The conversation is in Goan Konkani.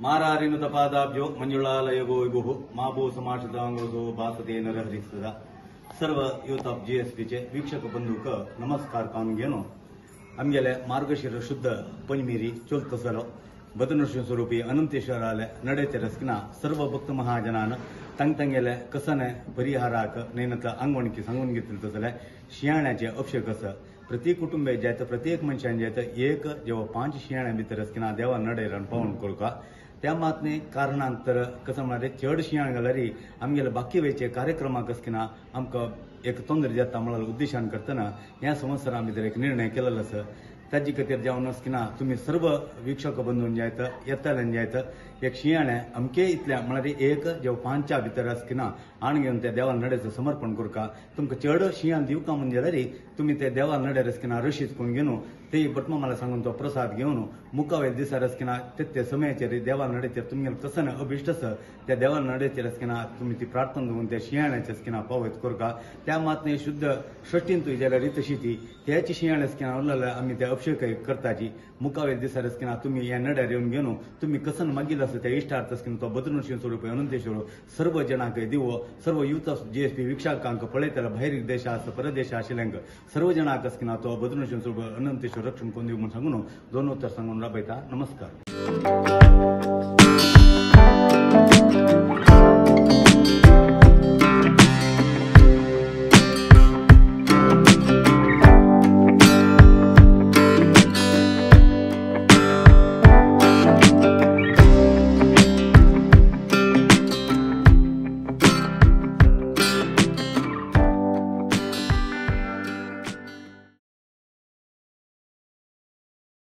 ಮಾರಾರಿನುತ ಪಾದಾಬ್ಜೋ ಮಂಜುಳಾಲಯಗೋ ವಿಭು ಮಾಭೂ ಸಮಾಶಿತಾಂಗೋಸೋ ಭಾಸತೆ ನರಹರಿಸದ सर्व यूथ ऑफ जी एस पीचे वीक्षक बंधूक नमस्कार कानून आमगेले मार्गशीर शुद्ध पंचमीरी चोलत सलो बदनृसिंह स्वरूपी अनंतेश्वराले नडेचे रसकिना सर्व भक्त महाजनान तंग तंगेले कसने परिहाराक नैनत आंगवणकी सांगून घेतले तसले शियाण्याचे अभिषेक आसा. प्रत्येक कुटुंबे जायत प्रत्येक मनशान जायत एक जेव्हा 5 शियाण्या भितर रसकिना देवा नडेर पावण करका त्या मातने कारणान तर कसं म्हळ्यार चड शियाण घाल्यार आमगेले बाकी वेळचे कार्यक्रमाक आसकिना आमकां एक तोंदर जाता म्हळ्यार उद्देशान करतना ह्या संवत्सरा भितर एक निर्णय केलेलो आसा. ताजे खातीर जावन आसकिना तुमी सर्व वीक्षक बंधून जायत येताल्यान जायत एक शियाणे अमके इतल्या म्हळ्यार एक जेव 5 भितर आसकिना आण घेवन त्या देवा नडेचो समर्पण करका. तुमकां चड शियाण दिवका म्हूण जाल्यार तुमी ते देवा नडेर आसकिना रशीद करून घेवन ते भटमामाला सांगून तो प्रसाद घेवन मुखावेल दिसा आसकिना ते समयाचेर देवा नडेचेर तुमगेले कसन अभिश्ट आसा त्या देवा नडेचेर आसकिना तुमी ती प्रार्थना दवरून त्या शियाण्याचे आसकिना पावयत करका. त्या मातने शुद्ध षष्टीन जाल्यार तशी ती त्याची शियाणे आसकिना उरलेले आमी त्या अभिषेक करताची मुखावेल दिसा आसकिना तुमी ह्या नड्यार येवन घेवन तुमी कसन मागील आसा त्या इश्टार्थ आसकिना तो बद्रनृसिंह स्वरूप अनंतेश्वर सर्व जणांक दिवो सर्व youth of G S P वीक्षकांक पळयतले भायर देश आसा परदेश आशिल्ल्यांक सर्व जणांक आसकिना तो बद्रनृसिंह स्वरूप अनंतेश्वर रक्षण करून दिवं म्हूण सांगून दोन उत्तर सांगून राबयता. नमस्कार.